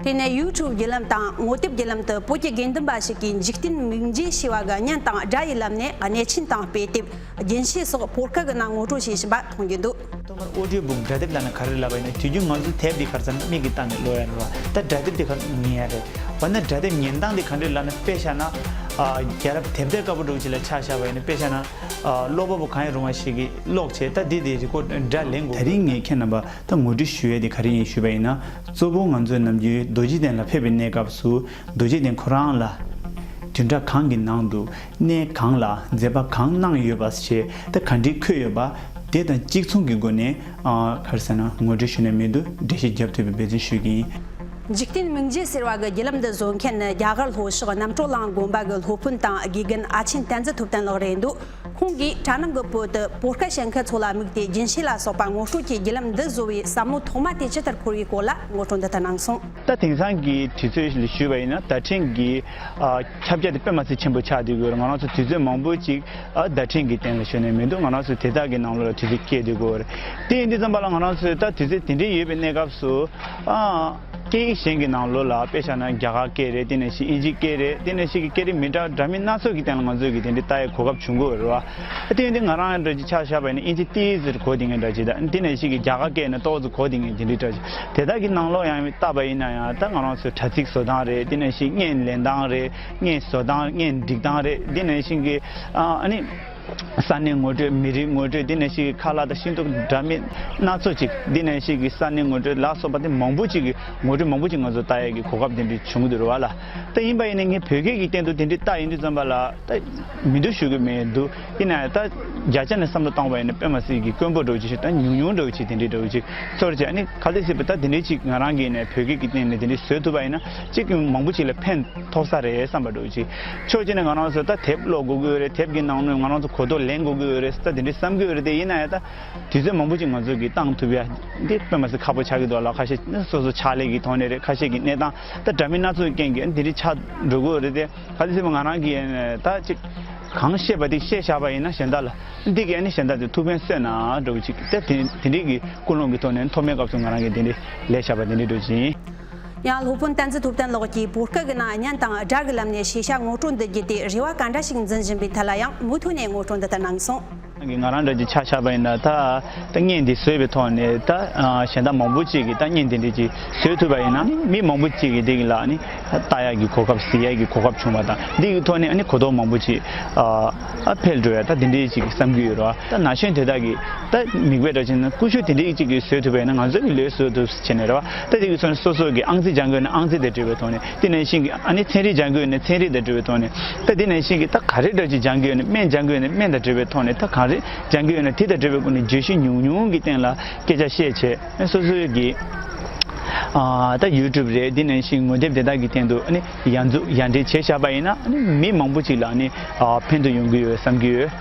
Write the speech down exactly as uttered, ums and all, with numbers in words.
དེ་ནས་ཡུ་ཊུབ་བརྒྱུད་ལམ་དང་ངོ་དེབ་བརྒྱུད་ལམ་དུ་བོད་ཀྱི་དགེ་འདུན་པ་ཞིག་གིས་འཇིག་རྟེན་མིག་འབྱེད་ཞེས་པ་གི་བརྙན་དང་སྒྲ་ཡི་ལམ་ནས་གནས་ཆེན་དང་དཔེ་དེབ། རྒྱུན་ཤེས་སོགས་བོད་སྐད་ཀྱི་ནང་ངོ་སྤྲོད་བྱེད་བཞིན་པ་མཐོང་རྒྱུ་འདུག། ཐོག་མར་ཨོ་ཌིའོ་བུག་སྒྲ་དེབ་ལབ་ན་ག་རེ་ལབ་པ་ཡིན་ན། དུས་རྒྱུན་ང་ཚོ་དེབ་འདི་ག་རེ་ཟེར་ན་མིག་གིས་བལྟས་ནས་ཀློག་ཡ་རེད་བ། ད་སྒྲ་དེབ་འདི་ག་ཉན་ཡ་རེད་བ། ན་སྒྲ་དེབ་ཉན་སྟངས་འདི་ག་འདྲ་ལབ་ན། དཔེ་བཞག་ན། ཨ། རྒྱལ་རབས་དེབ་ཐེར་དཀར་པོ་འདྲ་བོ་ཅིག་ལ་ཆ་བཞག་པ་ཡིན་ན། དཔེ་བཞག་ན། ཨ། ཀློག་པ་པོ་གང་ཡང་རུང་བ་ཞིག་གིས་ཀློག་བྱས། ད་འདི་དེ་རི་ཀོཌ་སྒྲ་ལེན་དགོས། ད་རིང་ངས་ཁྱེད་རྣམ་པ་ད་ངོ་སྤྲོད་ཞུ་ཡ་དེ་ག་རེ་ཡིན་ཞུས་པ་ཡིན་ན། གཙོ་བོ་ང་ཚོས་ནམ་རྒྱུན་རྡོ་རྗེ་གདན་ལ་ཕེབས་པའི་གནས་སྐབས་སུ། རྡོ་རྗེ་གདན་ཁོ་རང་ལ་བདུན་ཕྲག་གང་གི་ནང་དུ་གནས་གང་ལ་མཛད་པ་གང་གནང་ཡོད་པ་བཅས། ད་ག་འདྲའི་འཁོད་ཡོད་པ་དེ་དང་གཅིག་མཚུངས་ཀྱི་སྒོ་ནས། ཨ། ག་རེ་ཟེར་ན། ངོ་སྤྲོད་ཞུ་ནས་མི་འདུག། འགྲེལ་བཤད་རྒྱབ་ཐུབ་པའི་འབད་བརྩོན་ཞུ་གི་ཡིན། འཇིག་རྟེན་མིག་འབྱེད་ཟེར་བ་གི་བརྒྱུད་ལམ་འདི་བཟོ་མཁན་ནི་རྒྱ་གར་ལྷོ་ཕྱོགས་གནམ་གྲུ་གླིང་དགོན་པ་གི་སློབ་དཔོན་དང་དགེ་རྒན་ཨ་ཆེན་བསྟན་འཛིན་ཐུབ་བསྟན་ལགས་རེད་འདུག། ཁོང་གིས་དྲ་ནང་གི་བོད་དུ་བོད་སྐད་བཤད་མཁན་ཚོ་ལ་དམིགས་ཏེ་རྒྱུན་ཤེས་ལ་སོགས་པ་ངོ་སྤྲོད་ཀྱི་བརྒྱུད་ལམ་འདི་བཟོ་བའི་བསམ་བློ་ཐོག་མ་དེ་ཇི་ལྟར་འཁོར་བའི་སྐོར་ལ་ངོ་སྤྲོད་འདི་ལྟར་གནང་སོང་། ད་དེང་སང་གི་དུས་ཚོད་ལ་ཞུས་པ་ཡིན་ན། བརྡ་འཕྲིན་གྱི། ཨ། ཁྱབ་རྒྱ་དེ་དཔེ་མ་སྲིད་ཆེན་པོ་ཆགས་བསྡད་ཡོད་རེད། ང་རང་ཚོ་དུས་ཚོད་མང་པོ་ཅིག། ཨ། བརྡ་འཕྲིན་གྱི་སྟེང་ལ་ཞུགས་ནས་མི་འདུག། ང་རང་ཚོ་དེ་དག་གི་ནང་ལོགས་ལ་དུས་ཚོད་སྐྱེལ་བསྡད་ཡོད་རེད། དེ་ཡིན་དུས་ཙམ་པ་ལ་ང་རང་ཚོས་ད་དུས་ཚོད་དེ་འདྲའི་ཡོད་པའི་གནས་སྐབས་སུ། ཨ། སྐད་ཡིག་གཞན་གྱི་ནང་ལོགས་ལ། དཔེ་བཞག་ན་རྒྱ་གར་སྐད་རེད། དེ་ནང་བཞིན་དབྱིན་ཇིའི་སྐད་རེད། དེ་ནང་བཞིན་གྱི་སྐད་རིགས་མི་འདྲ་འདྲ་མིན་སྣ་ཚོགས་ཀྱི་སྟེང་ལ་ང་ཚོས་ཀྱི་དེ་འདྲའི་ལྟ་ཡའི་གོ་སྐབས་བྱུང་གི་ཡོད་རེད་བ། དེ་ཡིན་དུས་ང་རང་འདྲ་ཅིག་ཆ་བཞག་པ་ཡིན་ན། དབྱིན་ཇི་ཏིས་ཟེར་གོ་བསྡད་མཁན་འདྲ་ཅིག་དང་། དེ་ནང་བཞིན་གྱི་རྒྱ་གར་སྐད་ནི་ཏོག་ཙམ་གོ་བསྡད་མཁན་དེ་འདྲའི་འདྲ་ཅིག། དེ་དག་གི་ནང་ལོགས་ཡང་བལྟས་པ་ཡིན་ན་ཡང་། ད་ང་རང་ཚོའི་དྲ་ཚིགས་བཟོ་སྟངས་རེད། དེ་ནང་བཞིན་བརྙན་ལེན་སྟངས་རེད། བརྙན་བཟོ་སྟངས། བརྙན་སྒྲིག་སྟངས་རེད། དེ་ནང་བཞིན་གྱི། ཨ། ཨ་ནི། ས་གནས་ངོ་སྤྲོད། མི་རིགས་ངོ་སྤྲོད། དེ་ནང་བཞིན་གྱི་ཁ་ལག་དང་ཤིན་ཏུ་འདྲ་མིན་སྣ་ཚོགས་ཅིག། དེ་ནང་བཞིན་གྱི་ས་གནས་ངོ་སྤྲོད་ལ་སོགས་པ་དེ་མང་པོ་ཅིག་གི་ངོ་སྤྲོད་མང་པོ་ཅིག་ང་ཚོ་ལྟ་ཡས་ཀྱི་གོ་སྐབས་དེ་འདྲ་བྱུང་གི་འདུག་རེད་བ་ལ། ད་ཡིན་པ་ཡིན་ན་ངས་བོད་སྐད་ཀྱི་སྟེང་དུ་དེ་འདྲ་ལྟ་ཡོང་དུས་ཙམ་པ་ལ། ད་མི་འདུག་ཞུ་གི་མི་འདུག། ཡིན་ན་ཡང་ད་བརྒྱ་ཆ་ནས་བསམ་བློ་བཏང་བ་ཡིན་ན། དཔེ་མ་སྲིད་ཀྱི་དཀོན་པོ་འདྲ་བོ་ཅིག། ད་ཉུང་ཉུང་འདྲ་བོ་ཅིག། དེ་འདྲའི་འདྲ་བོ་ཅིག་ཚོར་བྱས། ཨ་ནི་གལ་སྲིད་པ་ད་དེ་འདྲའི་ཅིག་ང་རང་གིས་ནས་བོད་སྐད་ཀྱི་སྟེང་ནས་དེ་འདྲའི་བཟོས་ཐུབ་པ་ཡིན་ན། ཅིག་མང་པོ་ཅིག་ལ་ཕན་ཐོགས་ས་རེད་བསམ་པ་འདྲ་བོ་ཅིག། ཕྱོགས་གཅིག་ནས་ང་རང་ཚོ་ད་དེབ་ཀློག་དགོས་ཀྱི་ཡོད་རེད། དེབ་ཀྱི་ནང་ནས་ང་རང་ཚོ་གོ་རྟོགས་ལེན་དགོས་ཀྱི་ཡོད་རེད། ད་དེ་འདྲའི་བསམ་གྱི་ཡོད་རེད། དེ་ཡིན་ན་ཡང་ད་དུས་ཚོད་མང་པོ་ཅིག་ང་ཚོ་གིས་བཏང་ཐུབ་ཡ་འདི་དཔེ་མ་སྲིད་ཁག་པོ་ཆགས་ཀྱི་འདུག་ལ། ཁ་ཤས་ནི་སོ་སོ་ཕྱག་ལས་ཀྱི་ཐོག་ནས་རེད། ཁ་ཤས་ཀྱི་གནས་སྟངས་ད་འདྲ་མིན་སྣ་ཚོགས་ཀྱི་རྐྱེན་གྱིས་འདི་འདྲའི་ཆགས་འགྲོ་གི་ཡོད་རེད་དེ། ག་དུས་ཙམ་པ་ང་རང་གིས་ད་ཅིག་གང་བཤད་པ་དེ་བཤད་བཞག་པ་ཡིན་ན། གཞན་དག་ལ་འདི་གས་ནི་གཞན་དག་དེ་ཐུགས་ཕན་གསོས་ན་འདྲ་བོ་ཅིག། ད་དེ་དེ་འདྲའི་གི་ཀུན་སློང་གི་ཐོག་ནས། ཐོག་མའི་སྐབས་སུ་ང་རང་གིས་དེ་འདྲའི་ལས་བཞག་པ་དེ་འདྲའི་འདྲ་བོ་ཅིག་ཡིན། ཡང་སློབ་དཔོན་བསྟན་འཛིན་ཐུབ་བསྟན་ལགས་ཀྱིས་བོད་སྐད་ཀྱི་ནང་བརྙན་དང་སྒྲ་གི་ལམ་ནས་ཤེས་བྱ་ངོ་སྤྲོད་འདི་བརྒྱུད་དེ་རེ་བ་ག་འདྲ་ཞིག་འཛིན་བཞིན་པའི་ཐད་ལ་ཡང་མུ་མཐུད་ནས་ངོ་སྤྲོད་འདི་ལྟར་གནང་སོང་། ང་རང་འདྲ་ཅིག་ཆ་བཞག་པ་ཡིན་ན། ད་ད་བརྙན་འདི་བཟོས་པའི་ཐོག་ནས། ད་གཞན་དག་མང་པོ་ཅིག་གིས་ད་བརྙན་འདི་འདྲ་ཅིག་བཟོས་ཐུབ་པ་ཡིན་ན། མི་མང་པོ་ཅིག་གིས་འདི་གི་ལ་ནི་ལྟ་ཡག་གི་གོ་སྐབས། གཟིགས་ཡག་གི་གོ་སྐབས་བྱུང་བ་དང་། འདི་གི་ཐོག་ནས་ཨ་ནི་གོ་རྟོགས་མང་པོ་ཅིག་ཨ་འཕེལ་འགྲོ་ཡ། ད་འདི་འདྲ་ཅིག་བསམ་གྱི་ཡོད་རེད་བ། ད་ན་གཞོན་དེ་དག་གིས་ད་མིག་དཔེ་འདྲ་ཅིག་ན། ཀུ་ཤུ་དེ་འདྲ་ཅིག་གིས་བཟོས་ཐུབ་པ་ཡིན་ན། ང་ཚོ་གིས་ལོས་བཟོ་ཐུབ་བྱས་ནས་རེད་བ། ད་དེ་གི་ཚོ་ནས་སོ་སོ་གིས་ཨང་རྩིས་སྦྱང་གི་ཡོད་ན་ཨང་རྩིས་དང་འབྲེལ་བའི་ཐོག་ནས། དེ་ནང་བཞིན་གྱི་ཨ་ནི་ཚན་རིག་སྦྱང་གི་ཡོད་ན་ཚན་རིག་དང་འབྲེལ་བའི་ཐོག་ནས། ད་དེ་ནང་བཞིན་གྱི་ད་ག་རེ་འདྲ་ཅིག་སྦྱང་གི་ཡོད་ན། སྨན་སྦྱང་གི་ཡོད་ན་སྨན་དང་འབྲེལ་བའི་ཐོག་ནས། ད་ག་རེ་སྦྱང་གི་ཡོད་ན་དེ་དང་འབྲེལ་བའི་སྒོ་ནས་བརྗོད་གཞི་ཉུང་ཉུང་གི་སྟེང་ལ་སྐད་ཆ་བཤད་བྱས། སོ་སོའི་གི་ཨ་ད་ཡུ་ཊུབ་རེད། དེ་ནང་བཞིན་ངོ་དེབ་དེ་དག་གི་སྟེང་དུ་ཨ་ནི་ཡར་འཛུགས་ཡར་འགྲེལ་བྱས་བཞག་པ་ཡིན་ན། ཨ་ནི་མི་མང་པོ་ཅིག་ལ་ཨ་ནི་ཨ་ཕན་ཐོགས་ཡོང་གི་ཡོད་བསམ་གྱི་ཡོད།